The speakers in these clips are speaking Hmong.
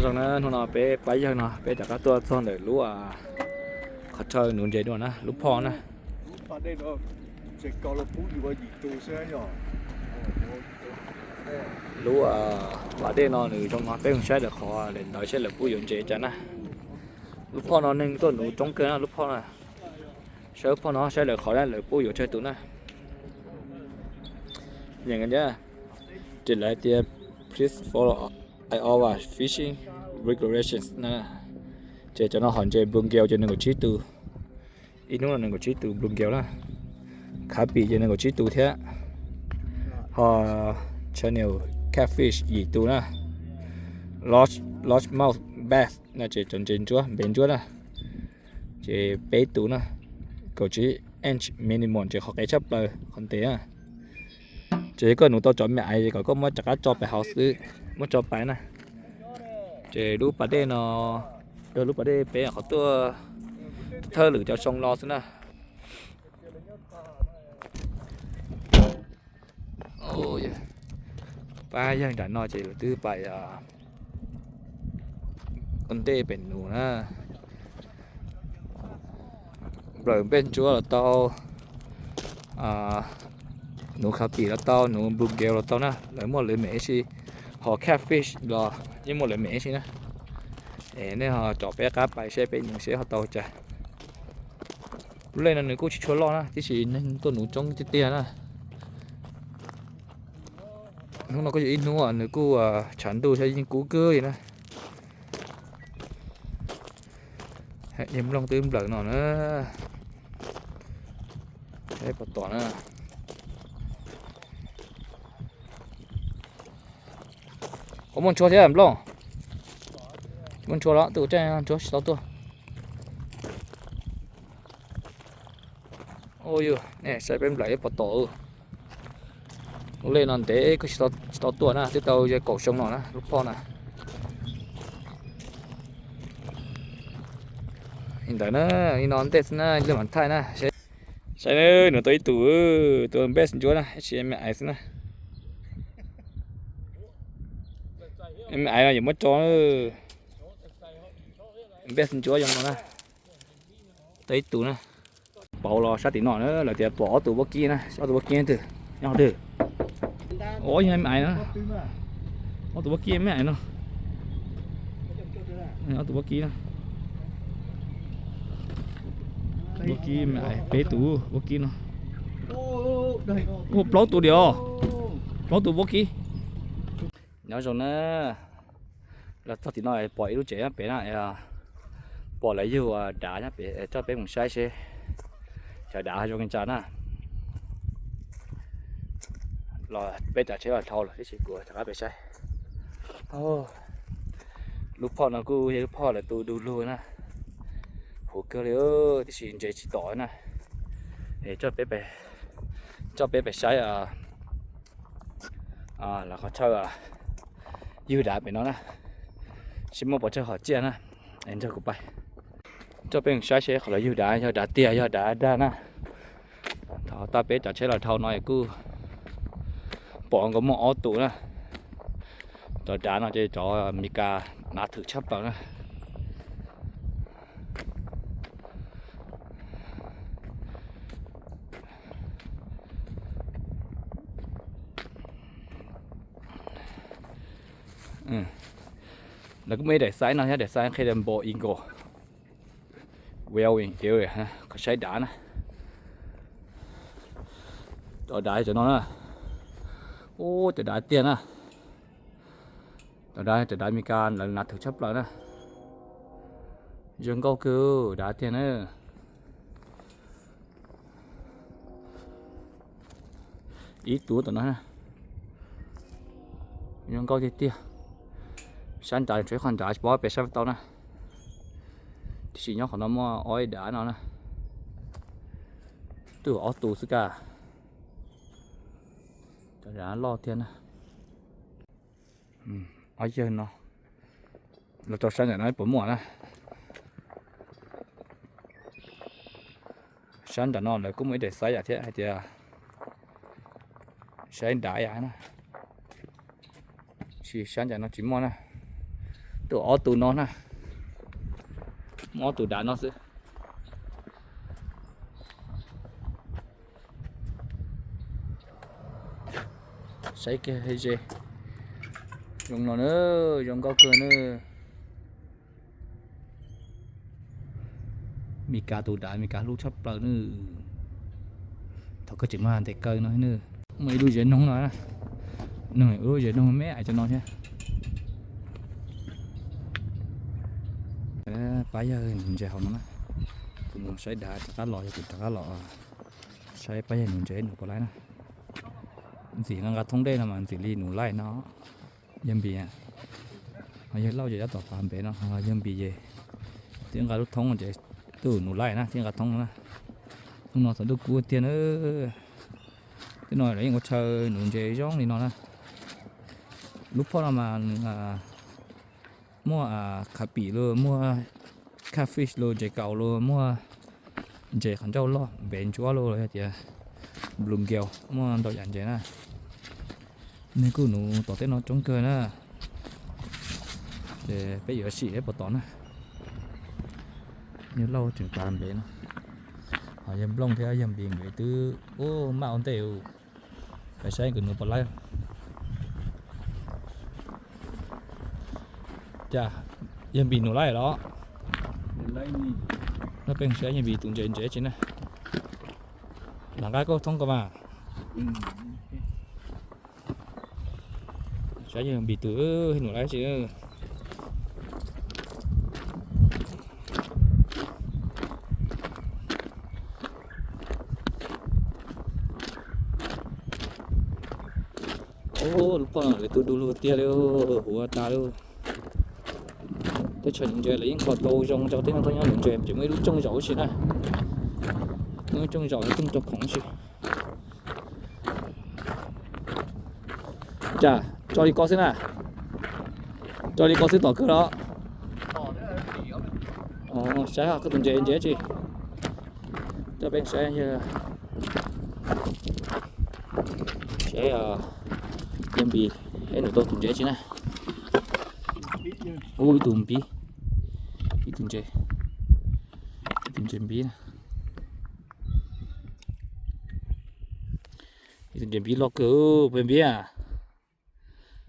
Zoo na, hnub no peb pab yawg no peb rov qab tuaj txog ntawm lub qhov chaw nuv ntses dua na, lub phoj na. Lub pas dej no nws zoo no, peb mus saib lawv qhov lawv ntawd saib lawv pub yuav ntses cas na. Lub phoj no neeg tuaj nuv coob kawg na lub phoj na. Saib lub phoj no saib lawv qhov lawv pub yuav tsawg tus na. Ces lawv tias please follow Iowa fishing regulations na. Ces cov no hom ntses bluegill ces nees nkaum tsib tus, ib hnub no nees nkaum tsib tus bluegill na. Carp ces nees nkaum tsib tus thiab. Ho channel catfish yim tus na. Large, largemouth bass na, ces cov ntses ntsuab, npes ntsuab na, ces peb tus na. Kaum tsib inch minimum ces qhov qev tshaj plaws qhov ntev na. Ces yog koj nuv tau cov me aiv ces kom koj muab rov qab tso pais hauv xwb, muab tso pais na. Ces lub pas dej no yog lub pas dej peb qhov tuaj thawj lwm cov xyoo los xwb na. Pab yawg nram no ces lawv twb pais ua ntej pem nuv na. Nplawm npej ntsuab los tau, nuv carp los tau, nuv bluegill los tau na, lawv muaj lawv mem ib si. Ho catfish los yeej muaj lawv mem ib si na. Es nej ho rov peb qab pais seb peb nuv seb ho tau cas. Lub lej no nws kuj tsis tshua loj na, tiam sis neeg tuaj nuv coob tiag tiag na. Hnub no kuj yog ib hnub nws kuj tshav ntuj thiab yeej kub kawg li na. Yawg Nplooj twb nplawm no na. Pom tom na. Ua muaj ntshua thiab Nplooj. Muaj ntshua los twb ua caij ntshua tsis tau tuaj. Ua yus nej saib peb nplawm ib pom tom. Lub lej no ntev kuj tsis tau tuaj na, twb tau yog kaum xyoo no na lub phoj na. Li ntawd na, li no ntej xwb na, lej mam thaij na. Saib, nws tau ib tug, tus npej ntsuab na, ib tsis me aiv xwb na. Me aiv no yuav muab tso, npej ntsuab zoo no na. Tau ib tug na. Pauv los sab tim no na, lawv tias pom ob tug vaub kib na, ob tug vaub kib twg, nyob twg? Ua yog me aiv na. Ob tug vaub kib me aiv no. Ob tug vaub kib na. Vaub kib me aiv, peb tus vaub kib no. Ua plaub tus diam os. Plaub tus vaub kib. Nyob zoo na. Los txog tim no pom ib lub tsev nyob pem na, pom lawv yug dav nyob pem, coj peb mus saib seb cov dav zoo li cas na. Los peb tsav tsheb los dhau lawm, tab sis kuv rov qab pem saib. Lub phoj no kuj yog lub phoj lawv tu du lug na. Huv kawg li, tab sis ntses tsis tom na. Coj peb pem saib lawv qhov chaw yug dav pem no na, seb muaj pov tseg hom tsiaj na. Nrog kuv pais, coj peb saib seb qhov lawv yug dav yog dav tiag yog dav dag na. Thaum tau peb tsav tsheb los dhau no es kuj pom nkaus muaj ob tug na. Cov dav no ces cov Meskas hnav thwm tshaj plaws na. Lawv kuj muaj ib daim xaiv no thiab, daim xaiv qhia tias Bald Eagle Viewing Area, qhov saib dav na. Cov dav cov no na. Ub, cov dav tiag na. Cov dav, cov dav Meskas lawv hnav thwm tshaj plaws na. Zoo nkauj kawg, dav tiag na. Ib tug tom no, zoo nkauj tiag tiag. Sab nrad tsuas ib qho nrad tsis paub pem sab tau na. Tiam sis nyob qhov no muaj ob ib dav no na. Twb ob tug xwb kag. Cov dav loj tiag na. Ob yawg no los rau sab nram no puas muaj na. Sab nram no lawv kuj muaj ib daim xaiv yam thiab hais tias saib dav yam na. Tab sis sab nram no tsis muaj na. Tuaj ob tug no na, muaj ob tug dav no xwb. Saib kiag ze, zoo no na, zoo nkauj kawg na. Meskas tus dav, Meskas hlub tshaj plaws na. Thaum koj tseem muaj ntev kaw no na, muaj ib lub zes noog no, nws ib lub zes noog me ais cov no thiab. Pab yawg nuv ntses hauv no na. Kuv mus saib dav rov qab los, yog kuv rov qab los saib pab yawg nuv ntses nuv puas laib na. Ntxim nqa nqa thoob dej no mas ntxim li nuv laij no. Yawg Npis, yawg Lauj ces tab tom pas npem no, yawg Npis ces twb nqa lub thoob ces twb nuv laij na, thiaj nqa thoob no na. Hnub no txog ntuj kub tiag na. Tej no lawv yeej ua chaw nuv ntses zoo li no na. Lub phoj no mas muaj khav pim los, muaj catfish los, ntses kaus los, muaj ntses qhov ncauj loj npev ntsuab los, yog tias bluegill, muaj ntau yam ntses na. Nws kuj nuv tom tej no coob kawg na. Ces peb yuav sim seb puas tom na. Yawg Lauj tseem pas npem no. Ho yawg Nplooj thiab yawg Npis nkawd twb ub maj ua ntej, peb saib nkawd nuv puas laib. Cas yawg Npis nuv laib los? Nyob peb saib yawg Npis tus ntses ntses tsi na. Lam nqa koj thoob ko mas. Saib yawg Npis tus nuv laib tsi. Lub poj no lawv tu du lug tiag li, huv tas li. Teb chaws nuv ntses lawv yeej kho tau zoo rau tej no, tau nyob nuv ntses ces muaj ib lub rooj zaum ua si na. Muaj ib lub rooj zaum, lub rooj rau khoom ua si. Cas tso li ko xwb na? Tso li ko xwb tom kawg los? Saib koj tus ntses ntses tsi. Coj peb saib, saib yawg Npis, ib nus tau tus ntses tsi na. Ub, ib tug npib, ib tug ntses, ib tug ntses npib na. Ib tug ntses npib loj kawg, peb npib.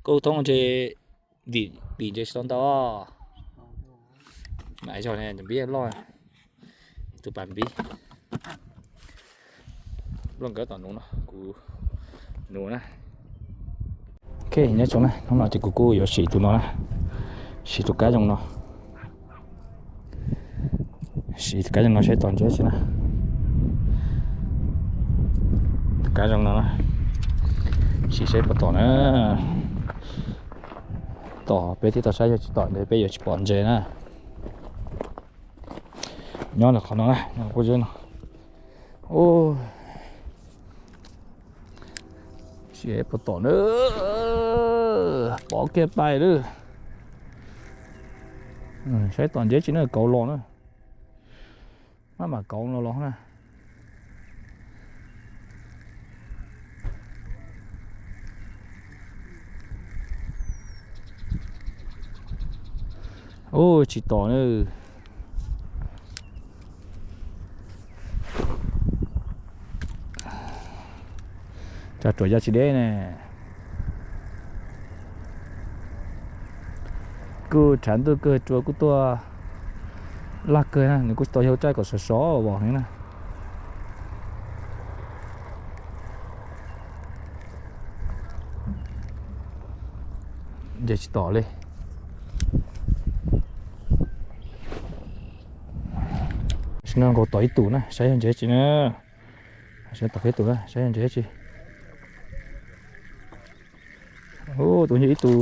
Koj thoob ntses, dim ntses tsis tau ntau. Mas zog ne, npib loj. Tus pas npib. Loj nkawd tom nuv no, kuv nuv na. Ok, nyob zoo na, hnub no ces kuv kuj yuav sim tus no na, sim tus kab zoo no. Sim tus kab zoo no saib tom ntses tsi na. Tus kab zoo no na, sim saib puas tom na. Tom peb thiaj tau saib, yog tsis tom ntses peb yuav tsis pom ntses na. Nyob ntawm qhov no na, nyob qub zeb no. Sim puas tom na. Pom kiag pais lawm. Saib tom ntses tsi na, kauv los na. Maj mam kauv los los na. Ub, tsis tom na. Tsam ruam yog tsis deb ne. Kuj tshav ntuj kawg, tsua kuj tuaj laj kawg na, nws kuj tsis tau yog tsaij kom sov sov vos heev na. Ntses tsis tom li. Sim no nkaus tom ib tug na, saib yog ntses tsi na. Sim no tom ib tug na, saib yog ntses tsi. Ub, tus yog ib tug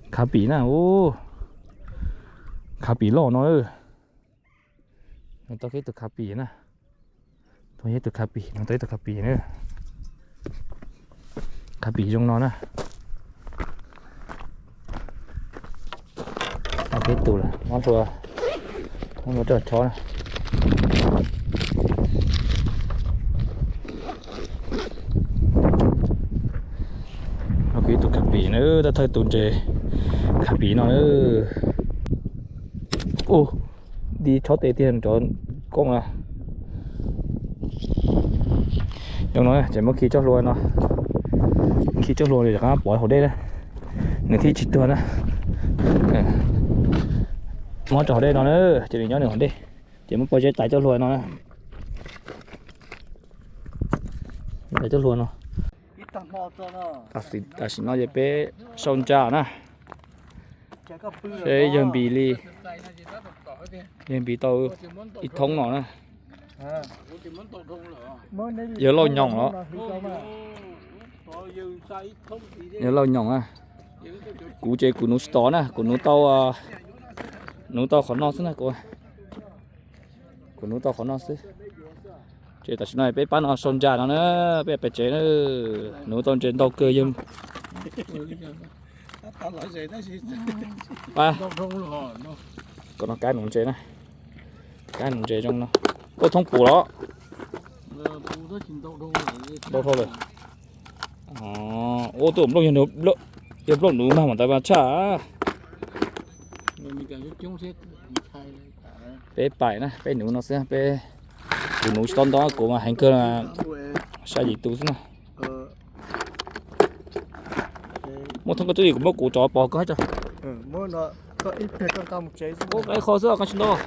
khav pim na, ub, khav pim loj no. Nws tau ib tug khav pim na. Tus yog ib tug khav pim, nws tau ib tug khav pim na. Khav pim zoo no na. Tau ib tug lawm, muab hlua, muab hlua rau chob na. Tau ib tug khav pim na, tab thawj tus ntses Khav pim no. Ub, di tshob tes tiag nrov koob na. Zoo no ces muab khi tsob hlua no, khi tsob hlua rov qab pov hauv dej na, nws thiaj tsis tuag na. Muab rau hauv dej no na, ces nws nyob nws hauv dej, ces muab pob zeb tais tsob hlua no na. Tais tsob hlua no. Tam sim no ces peb sau ntsa na. Seb yawg Npis li, yawg Npis tau ib thoob no na. Yawg Lauj Nyoos los, yawg Lauj Nyoos na. Kuv ces kuv nuv tsis tau na, kuv nuv tau, nuv tau qhov no xwb na, kuv nuv tau qhov no xwb. Ces tam sim no peb pab no sau ntsa no na, peb pem tsev na, nuv tau ntses ntau kawg yawg. Pab, kom no kab nuv ntses na, kab nuv ntses zoo no. Koj thoob puv los? Ntau dhau lawm. Ua tuaj nplooj, yog nplooj nuv mag mam ntawd mas tshaj. Peb pais na, peb nuv no xwb, peb, kuv nuv tsis tau ntau, kuv mas heev kawg, xya yim tus xwb na. Muaj thoob koj twb li kuv muab kuv tso pov koj tso. Ua qaib qho xwb koj tsis ntau.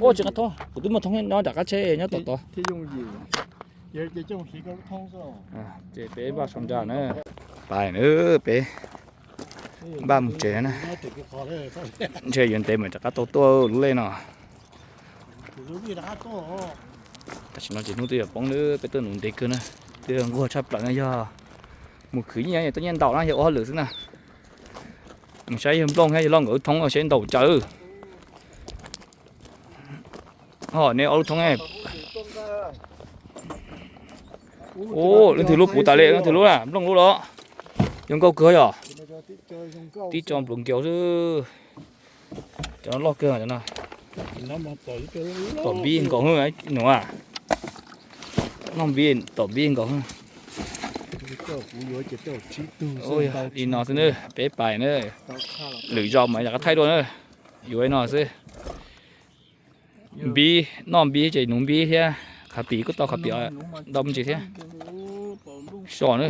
Ua tsis nqa thoob, kuv twb muaj thoob nyob nram qab tsheb nyob tom tod. Ces peb npaj sau ntsa na. Pais na, peb npaj mus tsev na. Ntshe yuav ntev mam rov qab tau tuaj lub lej no. Tam sim no ces hnub twb yuav poob lawm, peb tuaj nuv ntev kawg na, twb nquag tshaj plaws na, yog mus khwv nyiaj tuaj nyiaj ntau na, yog ua hauj lwm xwb na. Mus saib yawg Nplooj thiab yawg Lauj nkawd lub thoob seb ntau cas. Ho nej ob lub thoob. Ub, leej twg lub puv tas li, leej twg lub na, Nplooj lub los? Zoo nkauj kawg yom. Tib tso npluav nkaus xwb. Cov no loj kawg cov no. Tom npib nkaus hwb nuav. Noj npib tom npib nkaus hwb. Li no xwb na, peb pais na. Lwm zaus mas rov qab thaij dua na. Yuav li no xwb. Npib, noj npib ces nuv npib thiab, khav pim kuj tau khav pim ntau me ntsis thiab. So na.